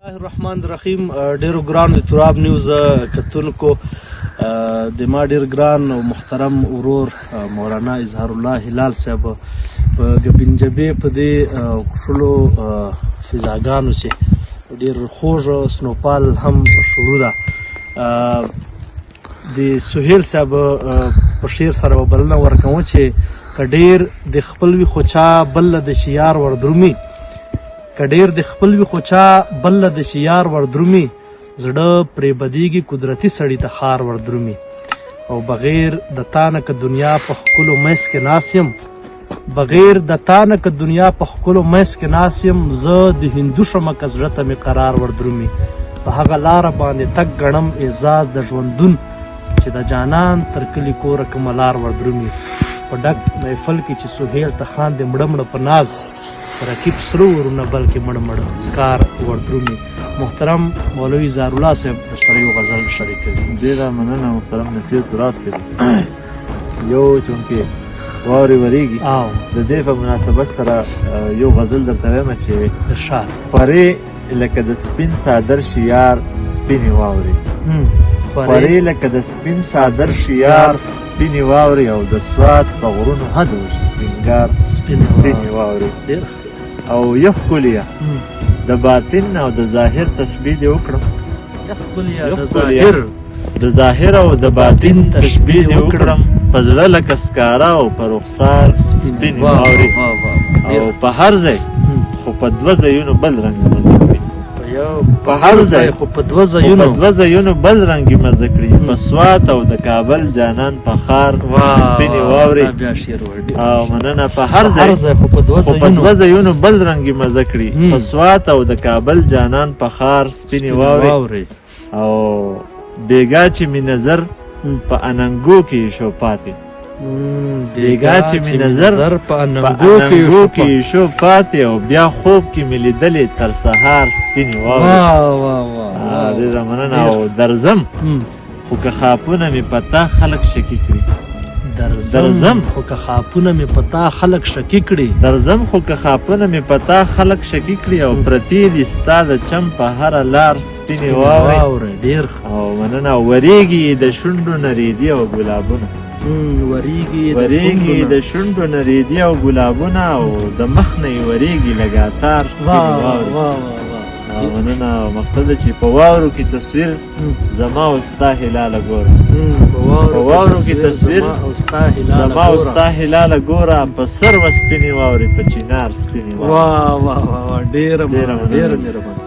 الله الرحمن الرحیم. ډیرو ګران د تراب نیوز کتونکو، د ما ډیر ګران او محترم ورور مولانا اظهار الله هلال صاحب په ګبینجبې په دې کښلو فضاګانو چې ډیر خوږ سنوپال هم شروع ده، د سهیل صاحب په شعر سره به بلنه ورکوم چې که ډیر د خپل وي خو چا بل له د شیار وردرومي، که ډیر د خپل وي خو چا بل له د شیار وردرومي، زړه پرې بدیږي قدرتي سړي ته خار وردرومي. او بغیر د تا نه که دنیا په ښکلو میس کې ناست یم، بغیر د تا نه که دنیا په ښکلو میس کې ناست یم، زه د هندو شمه که زړه ته مې قرار وردرومي. په هغه لاره باندې تګ ګڼم اعزاز د ژوندون چې د جانان تر کلي کوره کومه لار وردرومي. په ډک محفل کې چې سهیل ته خاندې مړه مړه په ناز، رقیب سره ورونه بلکې مړ مړ کار وردرومي. محترم مولوي زارالله صاحب در سره یو غزل شریکوي. ډېره مننه محترم نصیر تراب صاحب. یو چونکې واورې ورېږي، د دې په مناسبت سره یو غزل درته وایم چې ارشاد. خورې لکه د سپین څادر شیار سپینې واورې، خورې لکه د سپین څادر شیار سپینې واورې، او د سوات په غرونو حد وشي سینګار سپینې واورې. ډېر او یو ښکلیه د باطن او د ظاهر تشبیه دې وکړم. ښکلیه د ظاهر، د ظاهر او د باطن تشبیه دې وکړم، په زړه لکه سکاره او په رخسار سپینې واورې. او په هر ځای خو په دوه ځایونو بل رنګ مزه کړي، په هر ځای خو په دوه ځایونو، په دوه ځایونو بل رنګ مزه کړي، په سوات او د کابل جانان په ښار سپینې واورې. او مننه. په هر ځای خو په دوه ځایونو بل رنګ مزه کړي، په سوات او د کابل جانان په ښار سپینې واورې. او بیګا چې مې نظر په اننګو کې شو پاتې، بیګا چې مې نظر په اننګو کې شو پاتې، او بیا خوب کې مې لیدلې تر سهار سپینې واورې. ډېره مننه. او درځم خو که خاپونه مې په تا خلک شکي کړي، درځم خو که خاپونه مې په تا خلک شکي کړي، درځم خو که خاپونه مې په تا خلک شکي کړي، او پرتې دي ستا د چم په هره لار سپینې واورې. ډېر. او مننه. ورېږي د شونډو نه ریدي او ګلابونه، ورېږي د شونډو نه ریدي او ګلابونه، او د مخ نه یې ورېږي لګاتار سپینې واورې. مننه. مقصد چې په واورو کې تصویر زما او ستا هلاله ګوره، په واورو کې تصویر زما او ستا هلاله ګوره، په سر و سپینې واورې، په چینار سپینې واورې. واه واه واه، ډېره ډېره مهرباني.